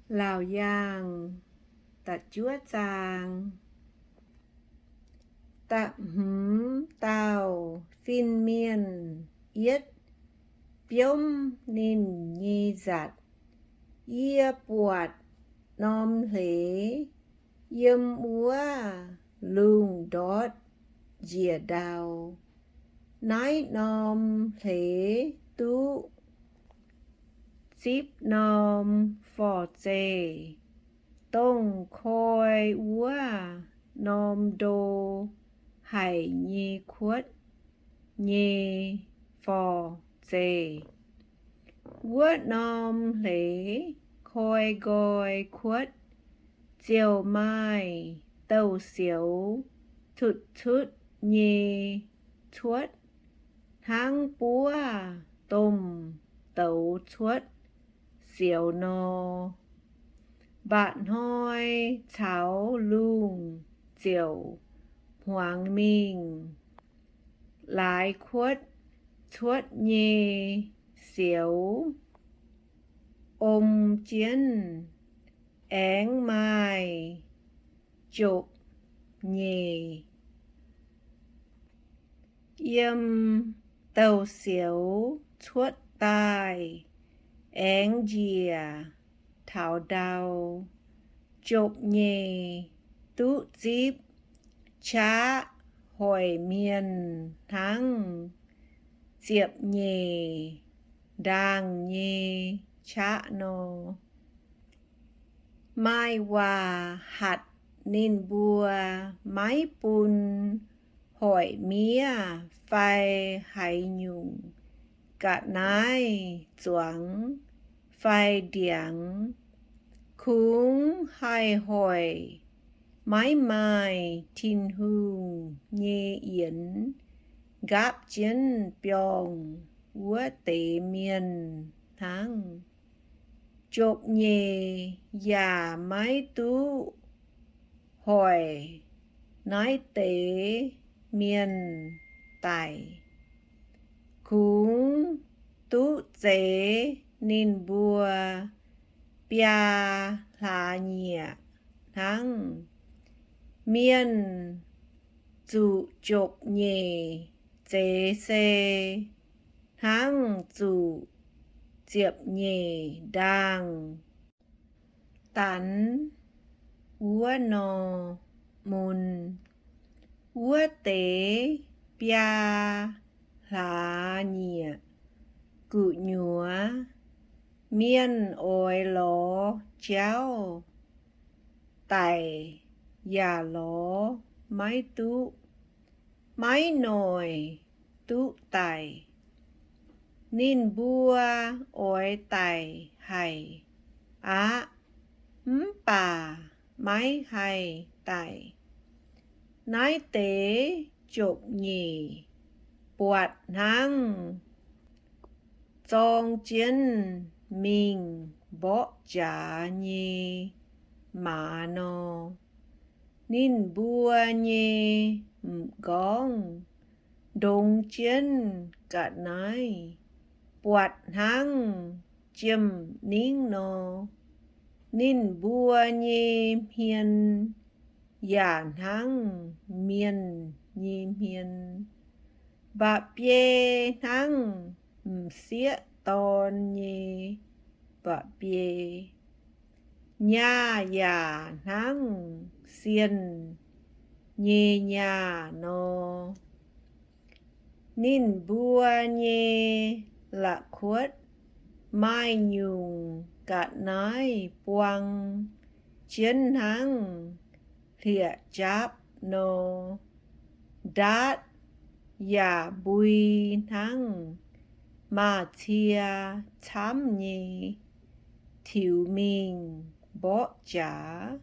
Laauc Yaangh da'juov zaang. Da'hmz dauh fin-mienh yietv biomv ninh nyei nzatc. Yie buatc norm hleix yiem wuov lungh ndortv njiec ndau. Naaiv norm hleix duqv zipv norm forv-zeih, dongh koi wuov norm ndo haic nyei kuotv nyei forv-zeih. Wuov norm hleix koi nqoi kuotv ziouc maaih douz-sioux cutv-cutv nyei cuotv, hnangv buov domh douz cuotv sioux nor. Mba'hnoi caux lungh ziouc hmuangx mingh. Laaix kuotv cuotv nyei sioux om jienv aengx maaih jopv-nyeic yiem douz-sioux cuotv daaih aengx njiec taux ndau. Jopv-nyeic duqv zipv qaqv hoic mienh hnangv ziepc-nyeic ndaangh nyei qaqv nor. Maaih waac hatc ninh mbuo maiv bun hoic miev fai haaix nyungc ga'naaiv zuangx fai ndiangx. Kungx haih hoic maiv maaih Tin-Hungh nyei yienx nqaapv jienv biorngh wuov deix mienh hnangv. Jopv-nyeic yaac maiv duqv hoic naaiv deix mienh daic. Kungx duqv zeix ninh mbuo biaa hlaax nyieqc hnangv. Mienh zuqc jopv-nyeic zeix se hnangv zuqc ziepc-nyeic ndaangh danx wuov nor mun. Wuov deix biaa hlaax nyieqc gu'nyuoz mienh oix lorz jauv daic yaac lorz maiv duqv, maiv noic duqv daic. Ninh mbuo oix daic haic aqv, mv baac maiv haih daic. Naaiv deix jopv-nyeic buatc hnangv zorng jienv mingh mborqv jaax nyei maaz nor. Ninh mbuo nyei m'nqorngv ndongx jienv ga'naaiv buatc hnangv jiem-ningv nor. Ninh mbuo nyei hmien yaac hnangv mienh nyei hmien, mba'biei hnangv m'sieqv dorn nyei mba'biei. Nyaah yaac hnangv sienh nyei nyaah nor. Ninh mbuo nyei la'kuotv maaih nyungc ga'naaiv buang jienv hnangv hlieqv-jaapv nor. Ndaatv yaac mbui hnangv maaz-cie camv nyei tiux mingh mborqv jaax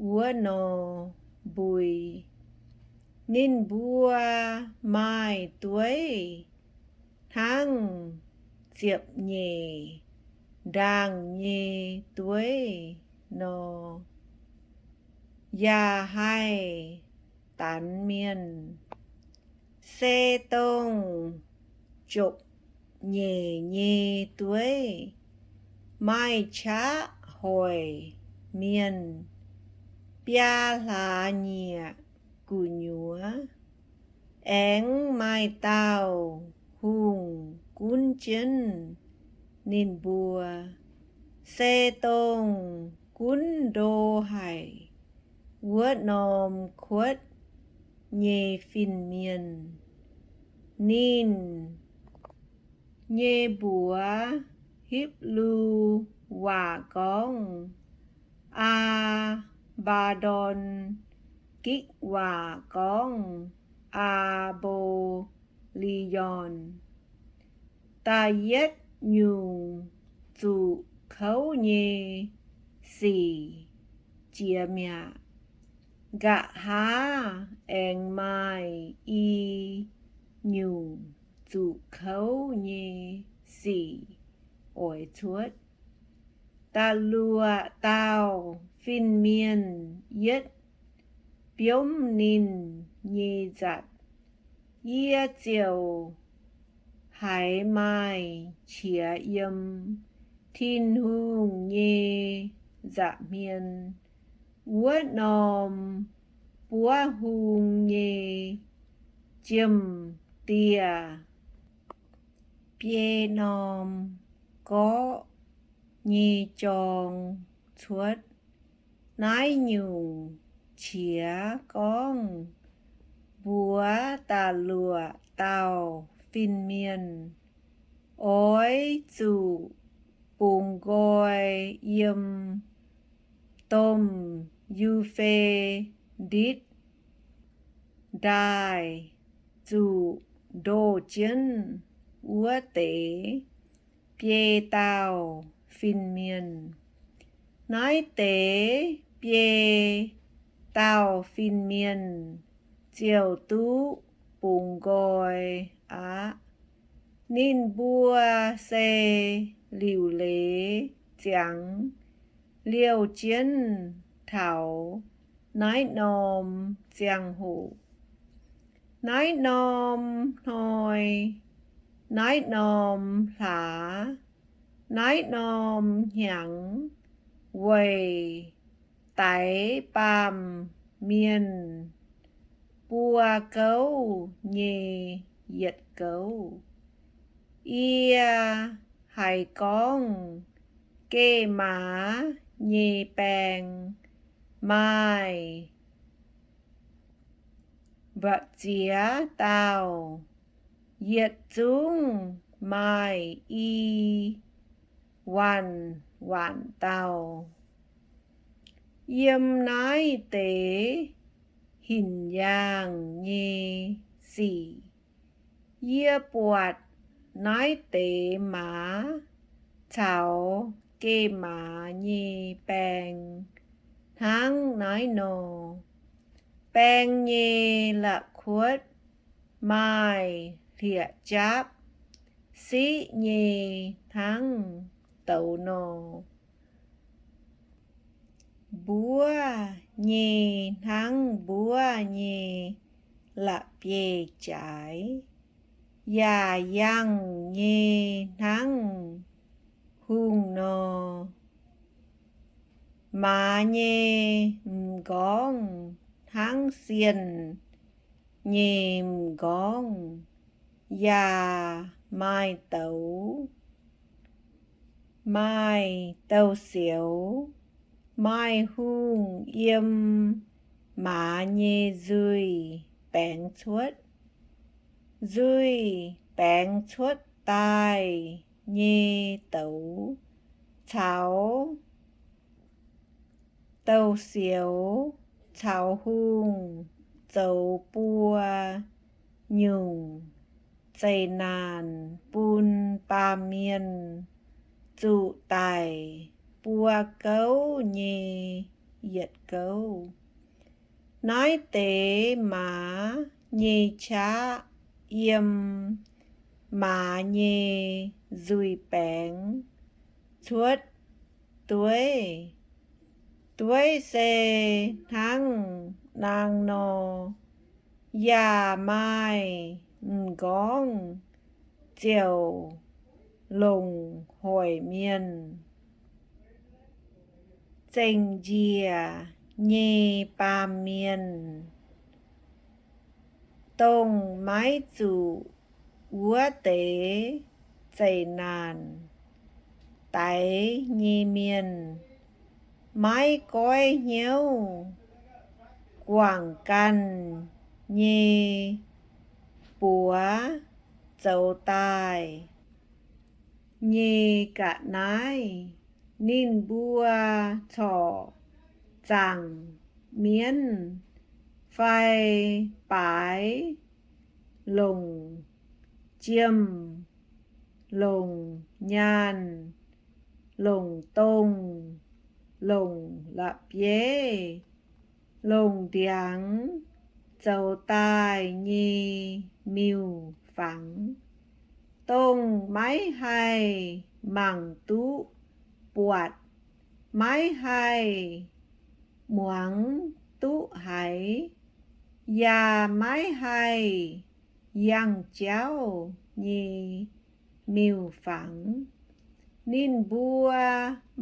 wuov nor mbui. Ninh mbuo maaih dueiv hnangv ziepc-nyeic ndaangh nyei dueiv nor, yaac haih danx mienh. Se dongh jopv-nyeic nyei dueiv maaih qaqv hoic mienh biaa hlaax nyieqc gu'nyuoz. Aengx maaih dauh hungh gunv jienv ninh mbuo, se dongh gunv ndo haic wuov norm kuotv nyei fin-mienh. Ninh nyei mbuox Hipv^lu Waac gorngv Aa^mbaa^ndorn, Gikc Waac gorngv A^mbo^li^yon. Da'yietv nyungc zuqc kouv nyei sic jiex mi'aqv. Nqa'haav aengx maaih i nyungc zuqc kouv nyei sic oix cuotv. Da'luoqc dauh fin-mienh yietv biomv ninh nyei nzatc, yie ziouc haiz maaih qiex yiem Tin-Hungh nyei nza'hmien wuov norm buov hung nyei jiem-dieh biei norm gorqv nyei jorng cuotv. Naaiv nyungc qiex gorngv mbuox da'luoqc dauh fin-mienh, oix zuqc bungx nqoi yiem domh Yu^fe^ditv Ndaaih zuqc ndoh jienv wuov deix biei dauh fin-mienh. Naaiv deix biei dauh fin-mienh ziouc duqv bungx nqoi aqv. Ninh mbuo se liuc leiz ziangx liouh jienv taux naaiv norm ziangh hoc. Naaiv norm hnoi, naaiv norm hlaax, naaiv norm hnyangx weic daix baamh mienh buo gouv nyei yietc gouv. Yie haiz gorngv geh maaz nyei baeng maaih mbu'ziex dauh, yietc zungv maaih i waanc waanc dauh. Yiem naaiv deix hinc yaangh nyei sic, yie buatc naaiv deix maaz caux geh maaz nyei baeng hnangv naaiv nor. Baeng nyei la'kuotv maaih hlieqv-jaapv siqv nyei hnangv douz nor. Mbuov nyei hnangv mbuov nyei la'bieiv-jaaix, yaac yangh nyei hnangv hungh nor. Maaz nyei m'nqorngv hnangv sienh nyei m'nqorngv, yaac maaih douz, maaih douz-sioux. Maaih hungh yiem maaz nyei nzuih baengx cuotv. Nzuih baengx cuotv daaih nyei douz caux douz-sioux caux hungh zoux buo nyungc zeqc naanc bun baamh mienh zuqc daic buo gouv nyei yietc gouv. Naaiv deix maaz nyei qaqv yiem maaz nyei nzuih baengx cuotv dueiv. Dueiv se hnangv naang nor, yaac maaih m'nqorngv ziouc longc hoic mienh. Zengc njiec nyei baamh mienh, dongh maiv zuqc wuov deix zeqc naanc daix nyei mienh, maiv goiv hnyouv guangc ganh nyei buoz zoux daaih nyei ga'naaiv. Ninh mbuo corc zaangc mienv fai baaix longc jiem, longc nyaanh, longc dongh, longc la'bieiv, longc ndiangx zoux daaih nyei miuc-fangx, dongh maiv haih mangc duqv buatc, maiv haih muangx duqv haiz, yaac maiv haih yangh jauv nyei miuc-fangx. Ninh mbuo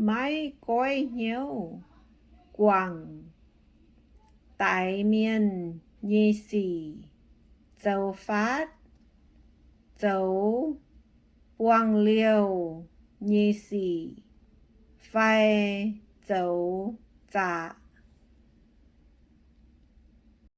maiv goiv hnyouv guangc daix mienh nyei sic, zoux faatv, zoux buangh liouh nyei sic, fai zoux zaqc